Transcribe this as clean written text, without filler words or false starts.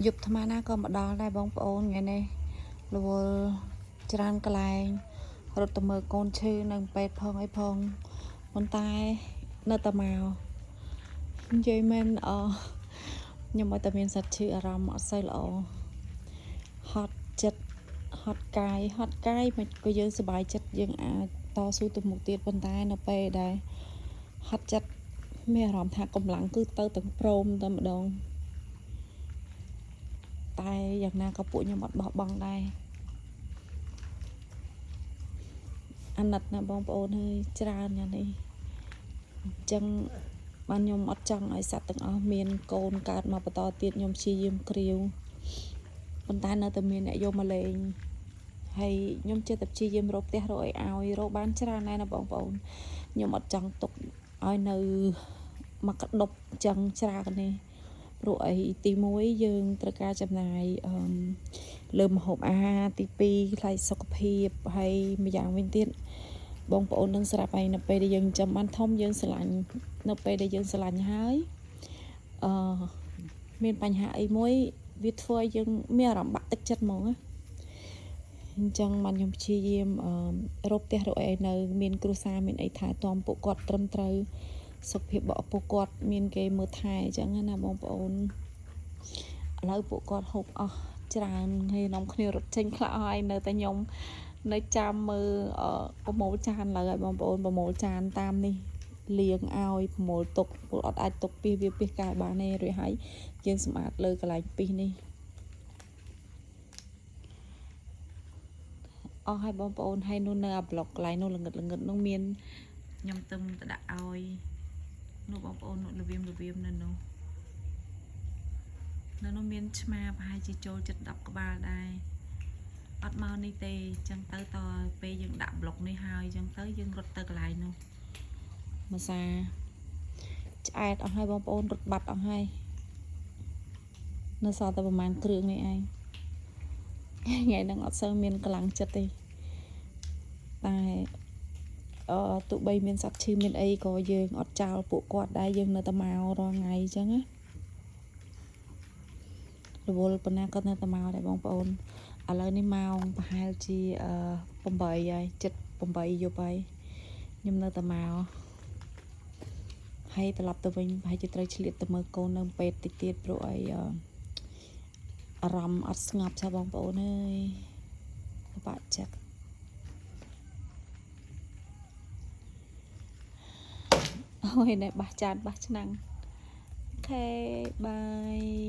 យប់អាត្មាណាក៏មកដល់ដែរបងប្អូនថ្ងៃនេះរវល់ច្រើនកន្លែងរត់ទៅមើលកូនឈឺនៅពេទ្យផងអីផងប៉ុន្តែនៅតែមកនិយាយមែនអខ្ញុំឲ្យតែមានសត្វឈឺអារម្មណ៍អត់សូវល្អហត់ចិត្តហត់កាយហត់កាយមិនក៏យើងសប្បាយចិត្តយើងអាចតស៊ូទៅមុខទៀតប៉ុន្តែនៅពេលដែលហត់ចិត្តមានអារម្មណ៍ថាកម្លាំងគឺទៅទាំងព្រមតែម្ដង តែយ៉ាងណាក៏ពួកខ្ញុំអត់បោះបង់ដែរអាណិតណាបងប្អូនហើយច្រើនយ៉ាងនេះអញ្ចឹងបានខ្ញុំអត់ចង់ឲ្យសត្វទាំងអស់មានកូនកើតមកបន្តទៀតខ្ញុំព្យាយាមគ្រាវប៉ុន្តែនៅតែមានអ្នកយកមកលេងហើយខ្ញុំចេះតែព្យាយាមរកផ្ទះរកអីឲ្យរកបានច្រើនដែរណាបងប្អូនខ្ញុំអត់ចង់ទុកឲ្យនៅមកក្តុបអញ្ចឹងច្រើននេះ ព្រោះអីទី1យើងត្រូវការចំណាយអឺលើម្ហូបអាហារទី2ថ្លៃសុខភាពហើយម្យ៉ាងវិញទៀតបងប្អូននឹងស្រាប់ហើយនៅពេលដែលយើងចិញ្ចឹមបានធំយើងស្រឡាញ់នៅពេលដែលយើងស្រឡាញ់ហើយអឺមានបញ្ហាអីមួយវាធ្វើឲ្យយើងមានអារម្មណ៍បាក់ទឹកចិត្តហ្មងណាអញ្ចឹងបានខ្ញុំព្យាយាមអឺរកផ្ទះរកអីនៅមានគ្រួសារមានអីថែទាំពួកគាត់ត្រឹមត្រូវសុខភាពរបស់ពួកគាត់មានគេមើលថែអញ្ចឹងណាបងប្អូន ឥឡូវពួកគាត់ហូបអស់ច្រើនហើយនាំគ្នារត់ចេញខ្លះហើយនៅតែខ្ញុំនៅចាំមើលប្រមូលចានឡើយឲ្យបងប្អូនប្រមូលចានតាមនេះលាងឲ្យប្រមូលទុកពួកអត់អាចទុកពីវាពីកែបានទេរួចហើយយើងសម្អាតលើកន្លែងពីនេះអស់ហើយបងប្អូនហើយនោះនៅអាប្លុកកន្លែងនោះល្ងឹតល្ងឹតនោះមានខ្ញុំទឹមទៅដាក់ឲ្យនោះបងប្អូននោះល្វាមល្វាមនៅនោះនៅនោះមានឆ្មាប្រហែលជាចូលចិត្ត10ក្បាលដែរអត់មកនេះទេអញ្ចឹងទៅតពេលយើងដាក់ប្លុកនេះហើយអញ្ចឹងទៅយើងរត់ទៅកន្លែងនោះមួយសាឆ្អែតអស់ហើយបងប្អូនរត់បាត់អស់ហើយនៅសល់តែប្រហែលគ្រឿងនេះឯងថ្ងៃហ្នឹងអត់សូវមានកម្លាំងចិត្តទេតែអឺទោះបីមានសត្វឈឺមានអីក៏យើងអត់ចោលពួកគាត់ដែរយើងនៅតែមករាល់ថ្ងៃអញ្ចឹងណារវល់ប៉ុណ្ណាក៏នៅតែមកដែរបងប្អូនឥឡូវនេះម៉ោងប្រហែលជា8ហើយចិត្ត8យប់ហើយខ្ញុំនៅតែមកហើយត្រឡប់ទៅវិញប្រហែលជាត្រូវឆ្លៀតទៅមើលកូននៅពេទ្យតិចទៀតព្រោះអីអារម្មណ៍អត់ស្ងប់ចាបងប្អូនអើយពិបាកចិត្តអូយណែបះចានបះឆ្នាំង okay, bye.